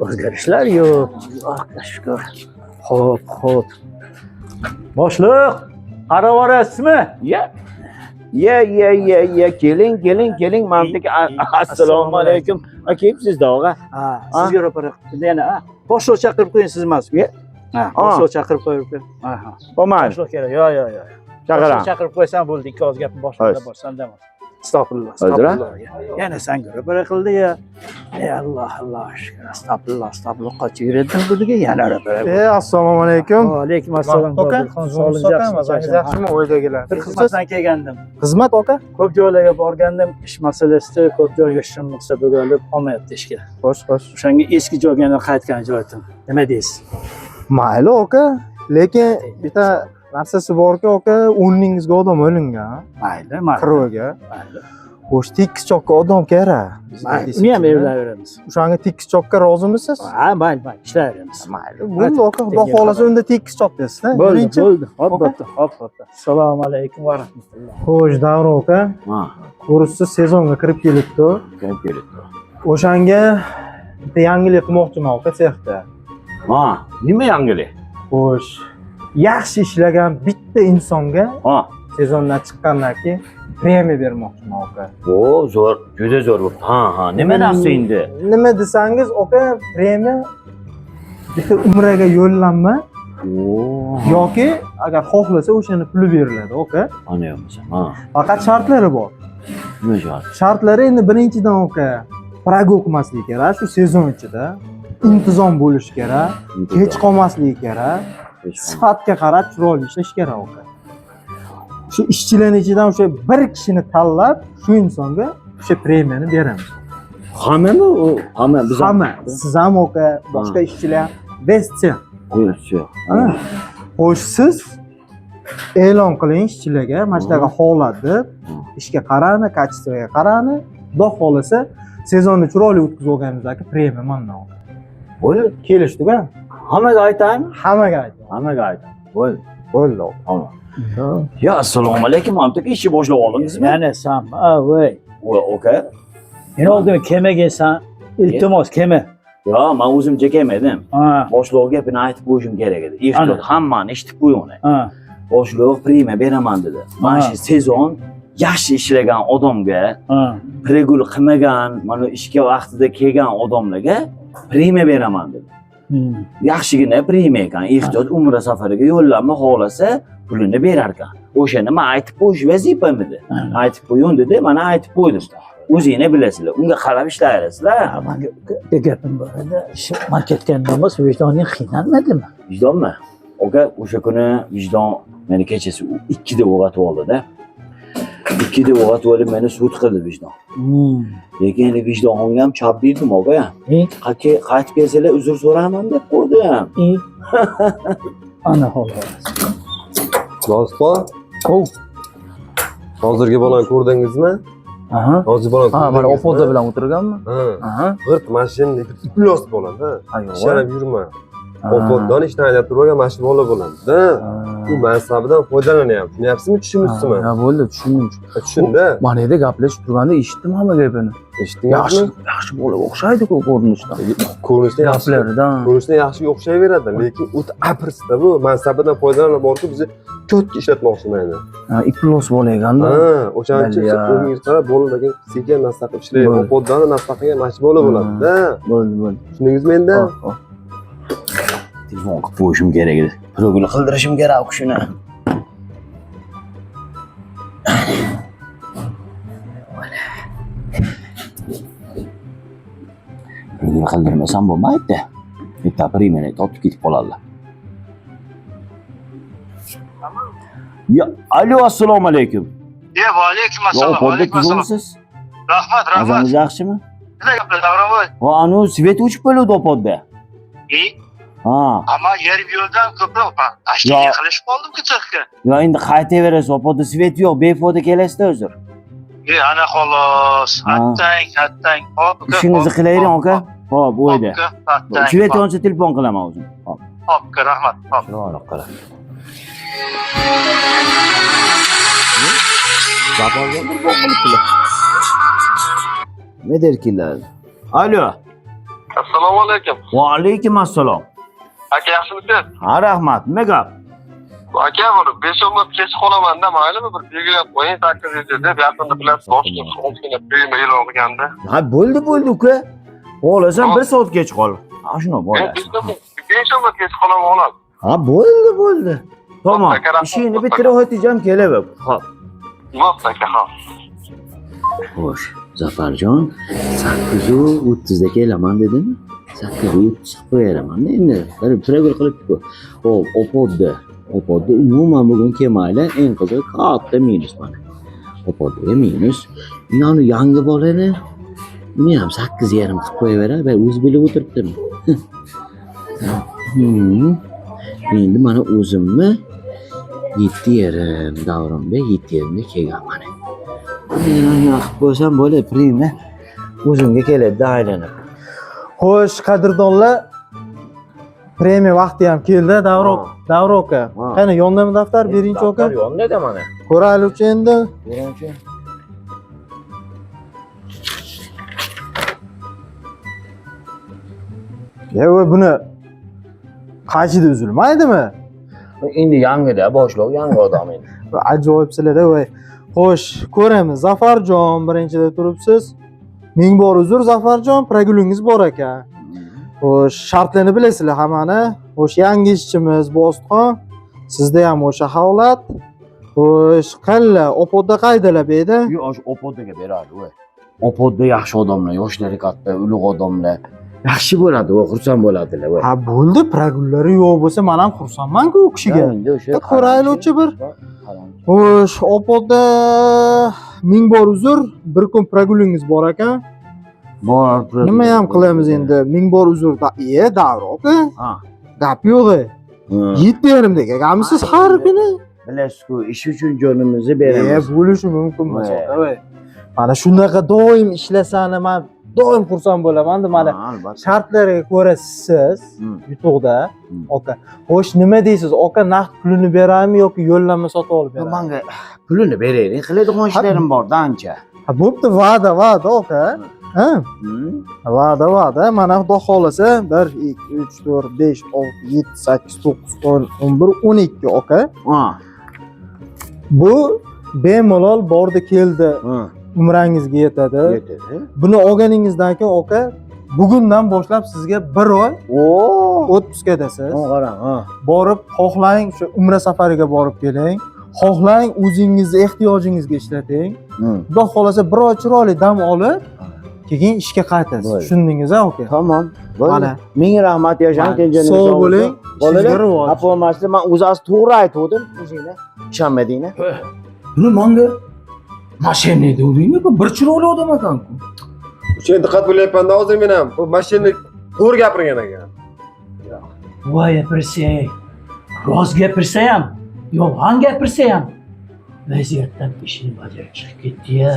O'zgarishlar yo'q. Allohga shukur. Xo'p, xo'p. Boshliq, qarab borasizmi? Ya. Ya, ya, ya, ya, keling, keling, keling. Mantiq. Assalomu alaykum. A, kelibsiz og'a. Ha, sizga ro'para qilib yana, ha. Boshliq chaqirib qo'ying, siz emas. Ya. Ha, boshliq chaqirib qo'yib. Aha. Bo'lmadi. Boshliq kerak. Yo, yo, yo. Chaqiraman. Boshliq chaqirib qo'ysam bo'ldi, ikki og'iz gapni boshliqda Xo'sh. borsam dam. Astag'firulloh, Hozir, ha? astag'firulloh. Yana sanga ro'para qildi ya. Ey Alloh, Alloh shukr. Astag'firulloh, astag'firulloh. Qochib yurdim budiga yana ro'para. Assalomu alaykum. Va alaykum assalom. Aka, Boburxon, sog'lik yaxshimi? Yaxshimi uydagilar? Bir xizmatdan kelgandim. Xizmat aka? Ko'p joylarga borgandim, ish masalasida ko'p joyga shimmiqsa bo'lib olmayapti ishga. Xo'sh, xo'sh. O'shanga eski joyga yana qaytgan joyim. Nima deysiz? Mayli aka, lekin bitta narsasi borki aka, o'rningizga odam olingan. Mayli, mayli. Qiroga. Mayli. Xo'sh, tekis chokka odam kerak. Mayli. Uni ham evlayveramiz. O'shanga tekis chokka rozimisiz? Ha, mayli, mayli, ishlayveramiz. Mayli. Bo'ldi aka, xudo xohlasa unda tekis chok deysiz-da. Bo'ldi, Birinchi. bo'ldi. Hop, Aka. bo'pti, hop, bo'pti. Assalomu alaykum va rahmatulloh. Xo'sh, Davron aka, Ha, ko'rishsiz sezonga kirib kelibdi. kirib kelibdi. O'shanga bitta yangilik qilmoqchiman aka sexda. Ha, nima yangilik? Xo'sh, yaxshi ishlagan bitta insonga Ha. sezondan chiqqandan keyin premiya bermoqchiman aka. O, zo'r, juda zo'r bo'pti. Ha, ha, nima narsa endi? Nima desangiz aka, premiya bitta umraga yo'llanma O, yoki agar xohlasa o'shani puli beriladi aka. ana yo'qmasa. Ha, Faqat shartlari bor. nima shart? Shartlari endi birinchidan aka, прогул qilmasligi kerak shu sezon ichida. Intizom bo'lishi kerak, kech qolmasligi kerak, sifatga qarab chiroyli ishlash kerak aka. Shu ishchilarning ichidan o'sha bir kishini tanlab, shu insonga o'sha premiyani beramiz. Hammami u? Hamma biz Hamma, siz ham aka, boshqa ishchilar ham, best sen. Yo'q, Ha. Xo'sh, siz e'lon qiling ishchilarga, mana shunaqa holat deb, ishga qarani, качество ga qarani, xudo xohlasa sezonni chiroyli o'tkazib olganimizdan keyin premiya mandan aka. Bo'ldi. Kelishdik a? Hammaga aytaymi? Hammaga aytaman. Hammaga aytaman. Bo'ldi. Bo'ldi aka. Tamam. Ya assalomu alaykum, Amtik ishni boshlab oldingizmi? Yana san, ha, voy. O, aka. Meni oldimga kelmagansan, iltimos kelma. Yo, men o'zimcha kelmadim. Ha, Boshliq gapini aytib qo'yishim kerak edi. Ehtiyot, Ana. hammani eshitib qo'y uni. ha. Boshliq premiya beraman dedi. Mana Ha. shu sezon yaxshi ishlagan odamga, Ha. прогул qilmagan, mana ishga vaqtida kelgan odamlarga premiya beraman dedi. Yaxshigina premiya ekan. Ehtiyot umra safariga yo'llanma xohlasa pulini berar ekan. O'shani men aytib qo'yish vazifam edi. Aytib qo'ying dedi, mana aytib qo'ydim. O'zinglar bilasizlar, unga qarab ishlayverasizlar. Ha, manga bitta gapim bor edi. Shu man ketganimda emas, vijdoning qiynalmadimi? Vijdonmi? Aka, o'sha kuni vijdon meni kechasi 2da uyg'otib oldi-da. 2da uyg'otib olib meni sud qildi vijdon. Lekin endi vijdonimga ham chap berdim aka. Qaytib kelsalar uzr so'rayman deb qo'ydim. Ana xolos. Doston, hozirgi bolani ko'rdingizmi? Aha. Hozir bolani Ha, mana ko'rdingizmi? opoda bilan o'tirganmi? Ha. Aha. G'irt mashina iflos bo'ladi. Ha, yo'q. Ishlanib yurma. Opoddan ishdan haydab turgan mana shu bola bo'ladi. U mansabidan foydalanyapti. Tushunyapsizmi, tushunibsizmi? Ha, bo'ldi, tushundim. Tushunda. Mana yerda gaplashib turganda eshitdim hamma gapini. Eshitdingizmi? Yaxshi, yaxshi bola o'xshaydi-ku ko'rinishdan. Ko'rinishda yaxshi. Gaplaridan. Ko'rinishda yaxshi o'xshayveradi, lekin o'ta apirsda bu mansabidan foydalanib borku bizni cho'tka ishlatmoqchi mayli. Ha, iflos bola ekanda. Ha, o'shaning uchun Balya. o'zingiz qarab bolalarga sekin narsa qilib ishlaydi. Bo'ldi. Opoddani narsa qilgan mana shu bola bo'ladi-da. Bo'ldi, bo'ldi. Tushundingizmi endi? Hop, hop. Telefon qilib qo'yishim kerak edi. Прогул qildirishim kerak u kishini. Прогул qildirmasam bo'lmaydi. Bitta premiyani topib ketib qoladilar. Ya, alo, assalomu alaykum. Ya va alaykum Yo, assalom. opoda Alaykum assalom. tuzukmisiz? Rahmat, rahmat. Mazangiz yaxshimi? Nima gaplar, Davronboy? Va anu свет o'chib qoldi opodda. E, Ha. ammo yarim yo'ldan ko'proq man Yo. tashkil qilishib qoldim-ku sexga. Yo, endi qaytaverasiz, opoda свет yo'q, befoyda kelasizda uzr. E, ana xolos. Ha. Attang, attang. Hop, uka, Ishingizni hop, qilayvering hop, aka. Hop, o'yda. Hop, uka, attang. Свет Hop, yonsa telefon qilaman o'zim. Hop. hop, uka, rahmat. Hop. Chiroyli qilib. Zaporga bir bo'q qilibdilar. Nima derkinlar? Alo. Assalomu alaykum. Va alaykum assalom. Aka, yaxshimisiz? Ha, rahmat. Nima gap? Aka, bir 5-10 kech qolaman-da, maylimi, bir belgilab qo'ying 8:00 deb, yaqinda bilasiz, boshliq ozgina premiya e'lon qilganda. Ha, bo'ldi, bo'ldi uka. Xohlasam 1 soat kech qol. Ha, shuni bo'ladi. 5-10 kech qolaman, xolos. Ha, bo'ldi, bo'ldi. Tamom. Aka, rahmat. Ishingni bitirib o'tijam kelaver. Xo'p. Bo'pti aka, xo'p. Xo'sh, Zafarjon 8:30 da kelaman dedimi? 8:30 qilib qo'yaraman endi. Bir прогул qilibdi-ku. Xo'p, Opodda. Opodda umuman bugun kelmaydi. Eng qizig'i katta minus mana. Opodda minus. Mana yangi bolani uni ham 8:30 qilib qo'yaveradi. Va o'zi bilib o'tiribdimi? Endi mana o'zimni 7:30 Davronbek 7:30 da kelgan mana. Yoqib qo'ysam bo'ladi, premiya o'zimga keladi aylanib. Xo'sh, qadrdonlar, premiya vaqti ham keldi. Davron, Davron aka. Ha. Qani, yondami daftar? Birinchi aka. Yonda mana. Ko'raylikchi endi. Birinchi. Ya, voy, buni qaychida uzilmaydimi? Endi yangida boshliq, yangi odam endi. Ajoyibsizlar-da, voy. Xo'sh, ko'ramiz. Zafarjon birinchida turibsiz. Ming bor uzr Zafarjon, прогул ingiz bor ekan. Xo'sh, shartlarni bilasizlar hammani. Xo'sh, yangi ishchimiz Bositxon, sizda ham o'sha holat. Xo'sh, qanla, Opodda qaydalar bu yerda? Yo'q, Opodaga beradi, voy. Opodda yaxshi odamlar, yoshlari katta, ulug' odamlar. Yaxshi bo'ladi, voy, xursand bo'ladilar, voy. Ha, bo'ldi, прогул lari yo'q bo'lsa, men ham xursandman-ku u kishiga. Endi o'sha Ko'raylikchi bir. Qaramchi. Xo'sh, Opodda ming bor uzr, bir kun прогул ingiz bor ekan. Bor. Nima ham qilamiz endi? Ming bor uzr. Davr aka. Ha. Gap yo'q. 7:30 da kelganmisiz har kuni? Bilasiz-ku, ish uchun jonimizni beramiz. Bo'lishi mumkin emas. Voy. Aka, voy. Mana shunaqa doim ishlasani men doim xursand bo'laman. Mana Ha, albatta. shartlarga ko'ra siz yutuqda aka. Xo'sh, nima deysiz? Aka, naqd pulini beradimi yoki yo'llanma sotib olib beradimi? Menga pulini beraylik, qiladigan ishlarim bor-da ancha. Ha, bo'pti, va'da, va'da aka. Ha? Va'da, va'da. Mana xudo xolasa 1 2 3 4 5 6 7 8 9 10 11 12 aka. Ha. Bu bemalol bordi keldi umrangizga yetadi. Yetadi. Buni olganingizdan keyin aka, bugundan boshlab sizga bir oy отпуск adasiz. Qarang, ha. Borib xohlang shu umra safariga borib keling. Xohlang o'zingizni ehtiyojingizga ishlating. Xudo xolasa bir oy chiroyli dam olib, keyin ishga qaytasiz. Bo'ldi. Tushundingiz a aka? Tamom. Bo'ldi. Mana. Ming rahmat, yashang, tinchlik. Sog' bo'ling. Bolalar, Ishingizga rivoj. xafa bo'lmaslik, men o'zi to'g'ri aytgandim, o'zingni ishonmadingmi? Buni manga mashina dedingmi? Bu bir chiroyli odam ekan-ku. O'shanga diqqat bo'lyapman-da hozir men ham. Bu mashina to'g'ri gapirgan ekan. Voy gapirsang, rost gapirsa ham, yolg'on gapirsa ham vaziyatdan ishini bajarib chiqib ketdi ya.